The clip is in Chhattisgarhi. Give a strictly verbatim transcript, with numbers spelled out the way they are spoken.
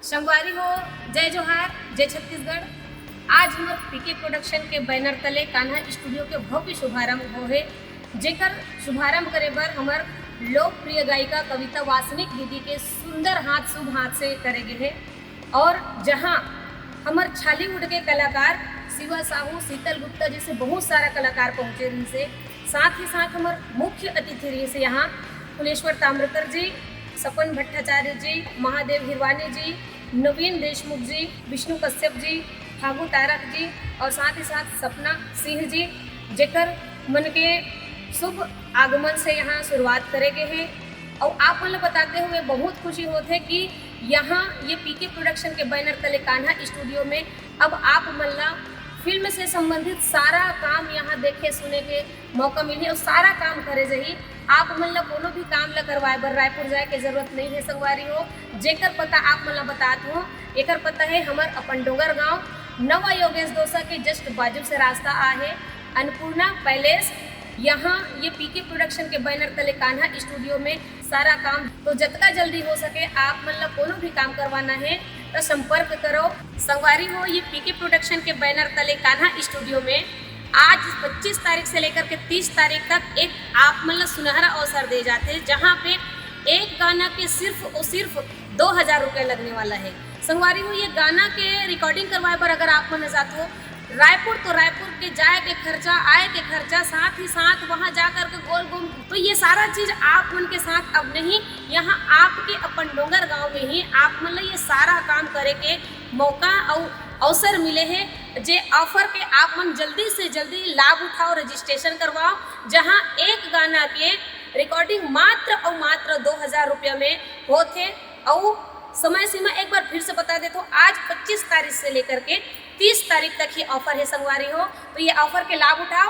संगवारी हो, जय जोहार, जय छत्तीसगढ़। आज हमर पीके प्रोडक्शन के बैनर तले कान्हा स्टूडियो के भव्य शुभारंभ हो हे, जेकर शुभारंभ करे बर हमर लोकप्रिय गायिका कविता वासनिक दीदी के सुंदर हाथ, शुभ हाथ से करे गे हे। और जहां हमर छॉलीवुड के कलाकार शिवा साहू, शीतल गुप्ता जैसे बहुत सारा कलाकार पहुंचे रहिसे, साथ ही साथ हमर मुख्य अतिथि रहिसे यहाँ फुलेश्वर ताम्रकर जी, सपन भट्टाचार्य जी, महादेव हिरवानी जी, नवीन देशमुख जी, विष्णु कश्यप जी, फागू तारक जी और साथ ही साथ सपना सिंह जी, जेकर मन के शुभ आगमन से यहाँ शुरुआत करे गे हे। और आप मन ल बताते हुए बहुत खुशी होत हे कि यहाँ ये पीके प्रोडक्शन के बैनर तले कान्हा स्टूडियो में अब आप मन ला फिल्म से संबंधित सारा काम यहाँ देखे सुने के मौका मिलही और सारा काम करे जाही। आप मन ला कोनो भी काम ला करवाए बर रायपुर जाए के जरूरत नहीं है संगवारी हो। जेकर पता आप मन ला बतात हो, एकर पता है हमर अपन डोंगरगांव, नवा योगेश दोसा के जस्ट बाजू से रास्ता आहे, अन्नपूर्णा पैलेस। यहाँ ये पीके प्रोडक्शन के बैनर तले कान्हा स्टूडियो में सारा काम, तो जतका जल्दी हो सके आप मन ला कोनो भी काम करवाना है तो संपर्क करो। संगवारी हो, ये पीके प्रोडक्शन के बैनर तले कान्हा स्टूडियो में आज पच्चीस तारीख से लेकर के तीस तारीख तक एक आप मन ला सुनहरा अवसर दे जाते, जहाँ पे एक गाना के सिर्फ और सिर्फ दो हजार रुपया लगने वाला है। संगवारी हो, ये गाना के रिकॉर्डिंग करवाए बर अगर आप मन जात हो रायपुर, तो रायपुर के जाए के खर्चा, आए के खर्चा, साथ ही साथ वहाँ जा कर के गोल घूम, तो ये सारा चीज आप मन के साथ अब नहीं, यहाँ आपके अपन डोंगरगांव में ही आप मन ला ये सारा काम करे के मौका और अवसर मिले हे। जे ऑफर के आप मन जल्दी से जल्दी लाभ उठाओ, रजिस्ट्रेशन करवाओ, जहाँ एक गाना के रिकॉर्डिंग मात्र और मात्र दो हजार रुपया में होत हे। और समय सीमा एक बार फिर से बता देत हो, आज पच्चीस तारीख से लेकर के तीस तारीख तक ही ऑफर है संगवारी हो, तो ये ऑफर के लाभ उठाओ।